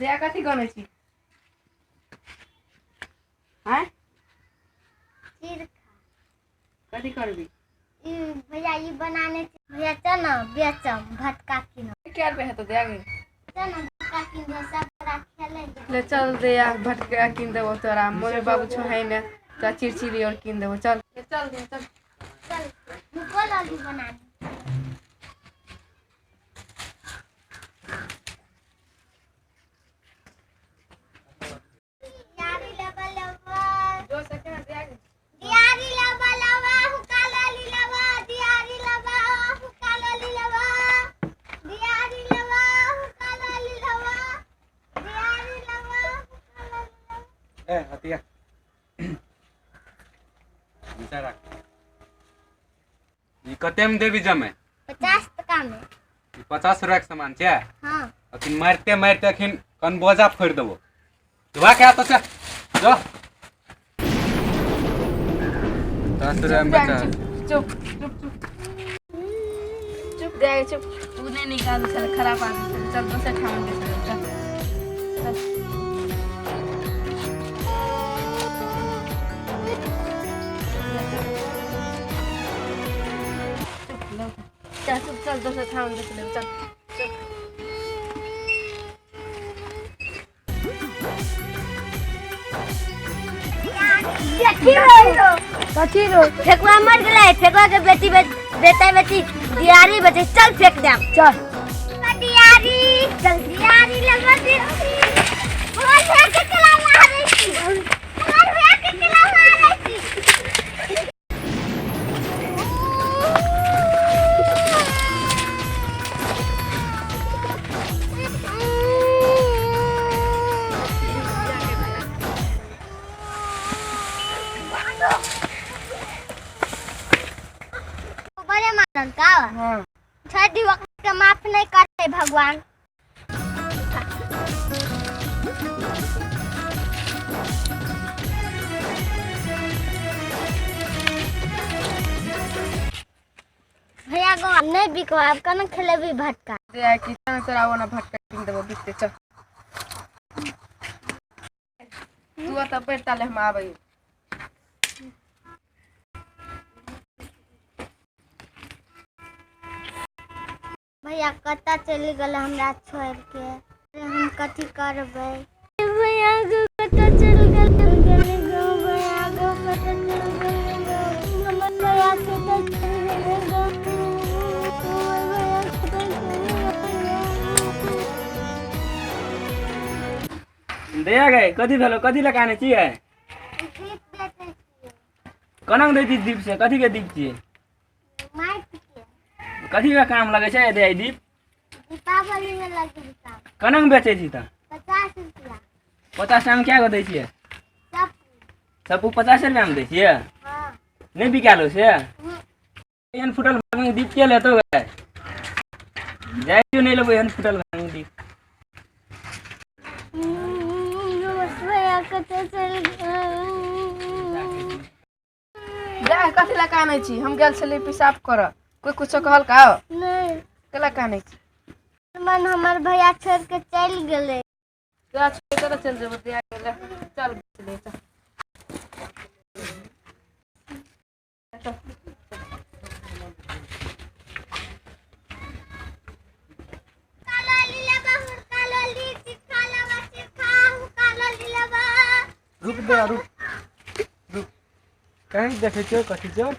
दया कथी गनै छी आँय? चिरखा। कथी करबी? ई भैया ई बनाने छै। भैया चल ना बेचम भटका किनो। क्या रुपया हेतौ दया गे? चल ना भटका किन दे सब तोरा खेले। ले चल दया भटका किन देबो तोरा, मम्मी बाबू छो है ने, तोरा चिड़चिड़ी और किन देबो। चल ले चल दे चल। चल हुको लगी बना दे। दियारी लेबा लेबा। जो सके ना दया गे। दियारी लेबा लेबा हुक्का लली लेबा। दियारी लेबा हुक्का लली लेबा। दियारी लेबा हुक्का लली लेबा। दियारी लेबा हुक्का लली लेबा। ए हतिया नीचा राख। ई कते में देबी जमे? 50 टका में। ई 50 रुपया के सामान छै? हाँ। अखन मारते मारते अखन कनबोजा फोड़ि देबो। धोआ के आता से जो 10 रुपया में बचा। चुप चुप चुप चुप दया चुप। तू नहीं निकाल चल, खराब आदमी चल, चल दोसर ठाम के चल चल चल। चुप लो चल चुप चल दोसर ठाम के चल चल चल। देखी रो कथी रो? फेकुआ मर गेलै। फेकुआ के बेटी बेटा बेटी दियारी बेटे, चल फेंक देम। चल दियारी चल दियारी लगवा दे। हमर भैया के केला मारै छी। हमर भैया के केला मारै छी। बड़े मारन का। हाँ। छठी वक्त के माफ नहीं करते भगवान। भैया गो नहीं बिकवा, अब कना खेलेबी भटका? दे कि चल तोरा ओना भटका किन देबो बिकते। चल तू ओतऽ बैठ ताले हम आबै। भैया कतऽ चलि गेल हमरा छोड़ि के? हम कथी करबै? भैया गो कतऽ चलि गेल गेल गो? भैया गो कतऽ चलि गेल गो? हमर भैया कतऽ चलि गेल गो? हमर भैया कतऽ चलि गेल गो? दया गए कथी भेलो? कथी लए कानै छियै? दीप बेचै छियै। केना दै छी दीप से? कथी के दीप छियै? माटि के। कथी के काम लगै छै दया दीप? दीपावली में लगे काम। केना बेचै छी तऽ? 50 रुपया। 50 टाका मे कए गो दै छियै? सब। सब 50 रुपया मे दै छियै? हाँ। नहि बिकायलो से? हम्म। एहन फुटल भांग दीप के लेतो गए? जाइ छियौ, नहि लेबै एहन फुटल भांग दीप। भैया कतऽ चलि गेल? जा कथी लए कानै छी? हम गेल छलियै पेशाब करऽ, कोइ कुछो कहलका? नहि। केला कानै छी? मन हमर भैया छोड़ि के चलि गेलै। तोरा छोड़ि कऽ चलि जेबो दया गेलै। चल चल चल। काला लीला हुड़का लली चिखा लवा चिखा हुक्का लली लवा। रुक दे, रुक रुक, कहीं देखै छियौ? कथी छियौ?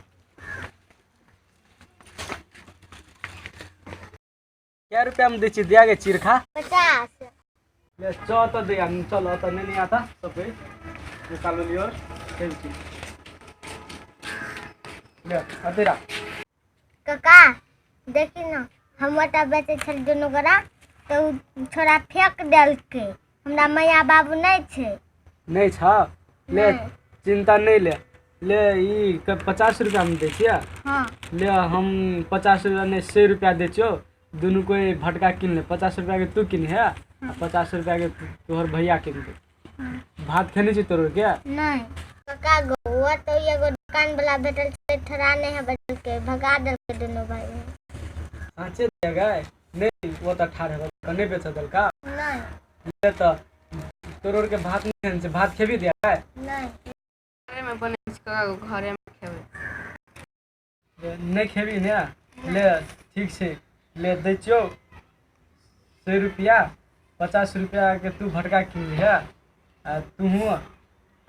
कै रुपया में दै छियै दिया गे चिरखा? 50। ले चल तऽ दिया, चल ओतऽ नहीं आता सबै निकालो लियो खेल छी। ले अते राख। काका देखी न, हम ओतऽ बेचै छल दुनू गोरा तऽ उ छोड़ा फेंक देलकै। हमरा मैया बाबू नहि छै। नहीं छ? ले। नहि। चिंता नहीं ले, ले ई 50 रुपया में दै छियै? हाँ। ले हम 50 रुपया नहीं 100 रुपया दै छियौ, दुनू कोई भटका किन ले। 50 रुपया के तू किन है आ 50 रुपया के तोहर भैया किन दे। भात खेने छी तोहर के? नहीं काका गो, वो तो एगो दुकान वाला भेटल छलै, ठड़ा नहीं है बदलके, भगा देलकै दुनू भाई बहिन। साँचे दिया गए? नहीं, वो तऽ ठाढ़ हेबो, नहीं बेच देलका? नहीं। ले तऽ तोर के भात नहि खेने छै, भात खेबही दिया? नहि। घरेमे बनै छै काका, घरेमे खेबै। नहि खेबही ने? ले ठीक छै, ले दै छियौ 100 रुपैआ। 50 रुपैआके तू भटका कीन लिहे आ तूहूँ,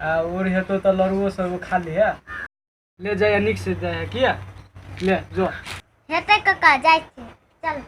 आ और हेतौ तऽ लड़ुओ सब खा लिहे। ले जाइए, नीक से जाइए। किया, ले जो। हेतै कक्का, जाइ छी, चल।